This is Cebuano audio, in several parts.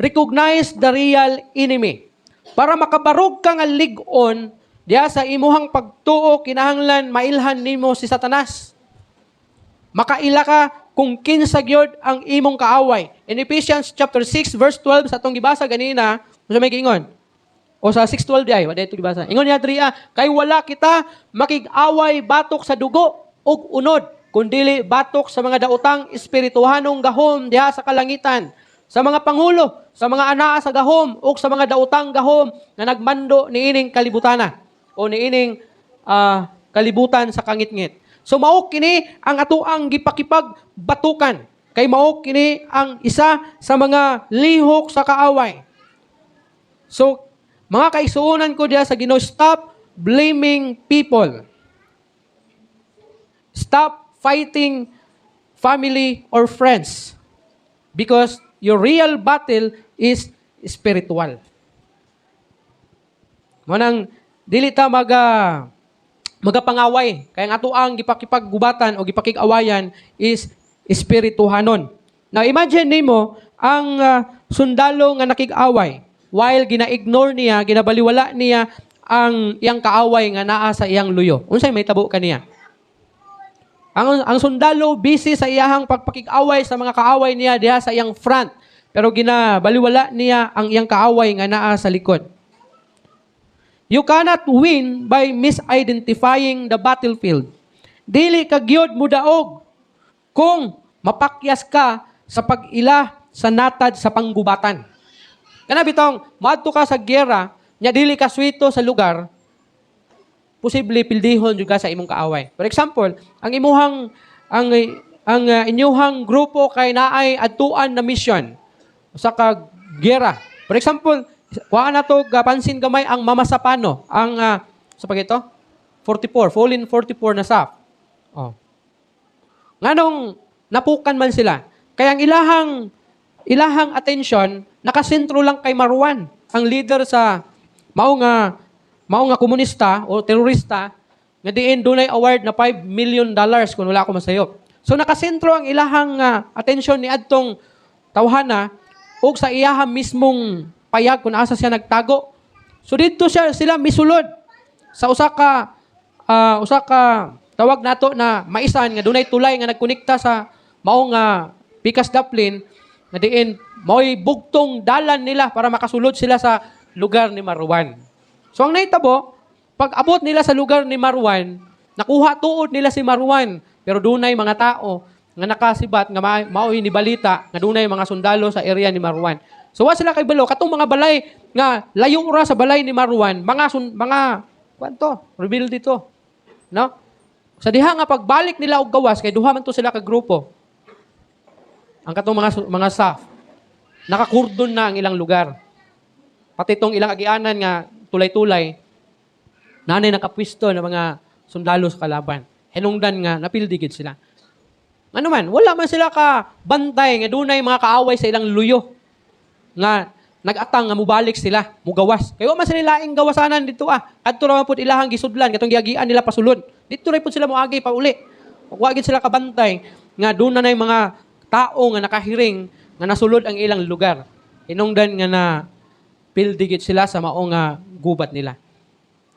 Recognize the real enemy. Para makabarog ka nga lig-on diya sa imuhang pagtuo, kinahanglan mailhan nimo si Satanas. Makaila ka kung kinsa gyud ang imong kaaway. In Ephesians chapter 6 verse 12 sa atong gibasa ganina, unsa may giingon? O sa 6:12 di ay, wa dito gibasa. Ingon niya diri ah, kay wala kita makig-away batok sa dugo ug unod, kundili batok sa mga daotang espirituhanong gahom diha sa kalangitan, sa mga pangulo, sa mga anaa sa gahom ug sa mga daotang gahom nga nagmando niining kalibutana o niining kalibutan sa kangitngit. So mao kini ang atoang gipakipagbatukan kay mao kini ang isa sa mga lihok sa kaaway. So mga kaigsuonan ko diha sa Ginoo, stop blaming people. Stop fighting family or friends because your real battle is spiritual. Mao nang dili ta magapangaway. Kay ang atoang gipakipaggubatan o gipakig-awayan is espirituhanon. Now imagine nimo ang sundalo nga nakig-away while gina-ignore niya, ginabaliwala niya ang iyang kaaway nga naa sa iyang luyo. Unsay mahitabo kaniya? Ang sundalo busy sa iyahang pagpakig-away sa mga kaaway niya diha sa iyang front. Pero ginabaliwala niya ang iyang kaaway nga naa sa likod. You cannot win by misidentifying the battlefield. Dili ka gyud mudaog kung mapakyas ka sa pag-ila sa natad sa panggubatan. Kana bitong moadto ka sa giyera, nya dili ka swito sa lugar, posible pildihon jud ka sa imong kaaway. For example, ang imuhang ang inyuhang grupo kay naay adtuan na mission usa ka giyera. For example, kuha na to pansin gamay ang Mamasapano, ang sa pagito 44, Fallen 44 na SAF. Oh. Nganong napukan man sila? Kaya ang ilahang attention nakasentro lang kay Marwan, ang leader sa mao nga komunista o terorista nga diin dunay award na $5 million kung wala ako masayop. So nakasentro ang ilahang attention ni adtong tawhana ug sa iyaha mismong payag kung asa siya nagtago. So didto siya sila misulod sa usa ka tawag nato na maisan nga dunay tulay nga nagkonekta sa mao nga pikas daplin nga diin mao'y bugtong dalan nila para makasulod sila sa lugar ni Marwan. So ang nahitabo, pag abot nila sa lugar ni Marwan, nakuha tuod nila si Marwan, pero dunay mga tao nga nakasibat nga mao'y nibalita nga dunay mga sundalo sa area ni Marwan. So wa sila kaybalo katong mga balay nga layo ra sa balay ni Marwan, mga kwanto, rebelde to. No? Sa diha nga pagbalik nila og gawas kay duha man to sila ka grupo. Ang katong mga SAF nakakurdon na ang ilang lugar. Pati tong ilang agianan nga tulay-tulay, nanay nakapwisto ng mga sundalo sa kalaban. Hinungdan nga napildi gid sila. Ano man, wala man sila ka bantay nga dunay mga kaaway sa ilang luyo nga nag-atang nga mubalik sila, mugawas. Kay wa man sila laing gawasanan dito ah. Kadto ra man pud ilahang gisudlan katong giagian nila pasulod. Dito ra pud sila moagi pauli. Wa gid sila kabantay nga doon na mga tao nga nakahiring nga nasulod ang ilang lugar. Hinungdan nga na pildi gid sila sa mao nga gubat nila.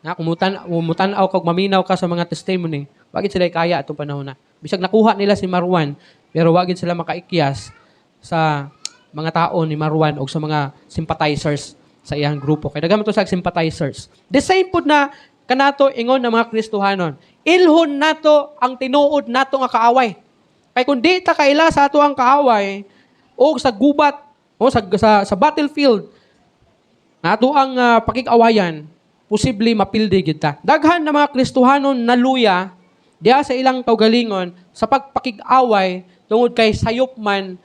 Na kung mutan-aw kag maminaw ka sa mga testimony, wa gid sila kaya atong panahon na. Bisag nakuha nila si Marwan, pero wa gid sila makaikyas sa mga tao ni Marwan o sa mga sympathizers sa iyang grupo. Kay daghan man to sa sympathizers. The same pud na kanato ingon ng mga Kristohanon. Ilhon nato ang tinuod nato nga kaaway. Kay kung di ta kaila sa ato ang kaaway o sa gubat o sa battlefield na ato ang pakig-awayan, posible mapildi gid ta. Daghan na mga Kristohanon naluya diha sa ilang kaugalingon sa pagpakig-away tungod kay sayop man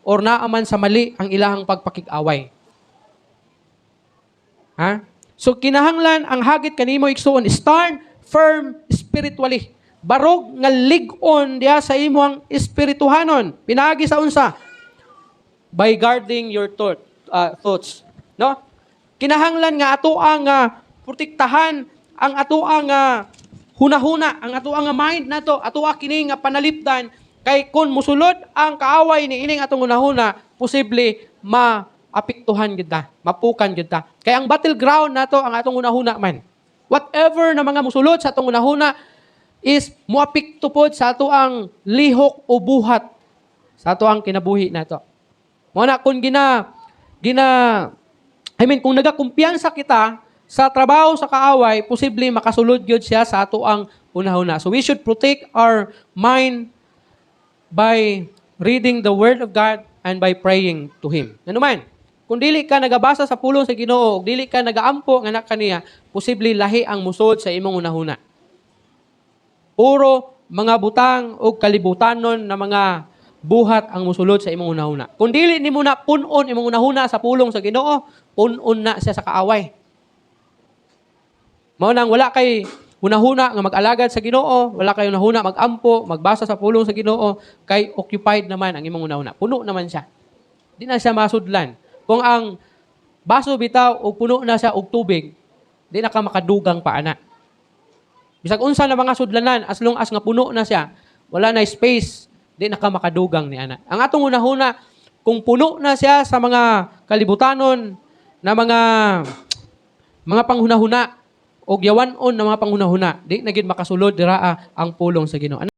or naa man sa mali ang ilahang pagpakig-away. Ha? So kinahanglan ang hagit kanimo, igsuon, stand firm spiritually. Barog nga lig-on diha sa imong espirituhanon. Pinaagi sa unsa? By guarding your thoughts. No? Kinahanglan nga ato ang protektahan ang ato ang hunahuna, ang ato ang mind nato, ato kini nga panalipdan kay kung musulod ang kaaway ni ining atong hunahuna, posible ma Apektuhan gyud ta, mapukan gyud ta. Kay ang battleground nato ang atong hunahuna man. Whatever na mga musulod sa atong hunahuna is muapekto pod sa ato ang lihok o buhat sa ato ang kinabuhi nato. Mao na kung gina gina I mean, kung nagakumpiyansa kita sa trabaho sa kaaway, posible makasulod gyud siya sa ato ang hunahuna. So we should protect our mind by reading the Word of God and by praying to Him. Ano man, kung dili ka nagabasa sa pulong sa Ginoo, ug dili ka nagaampo nga kaniya, posible lahi ang musod sa imong hunahuna. Puro mga butang o kalibutanon na mga buhat ang musulod sa imong hunahuna. Kung dili nimo na punon imong hunahuna sa pulong sa Ginoo, punon na siya sa kaaway. Mao nang wala kay hunahuna nga mag-alagad sa Ginoo, wala kay hunahuna mag-ampo, magbasa sa pulong sa Ginoo, kay occupied naman ang imong hunahuna. Puno naman siya. Di na siya masudlan. Kung ang baso bitaw og puno na siya og tubig, di na ka makadugang pa ana. Bisag unsa na mga sudlanan, as long as nga puno na siya, wala na space, di na ka makadugang ni ana. Ang atong hunahuna, kung puno na siya sa mga kalibutanon na mga panghunahuna o yawan-on na mga panghunahuna, di na gid makasulod diraa ang pulong sa Ginoo.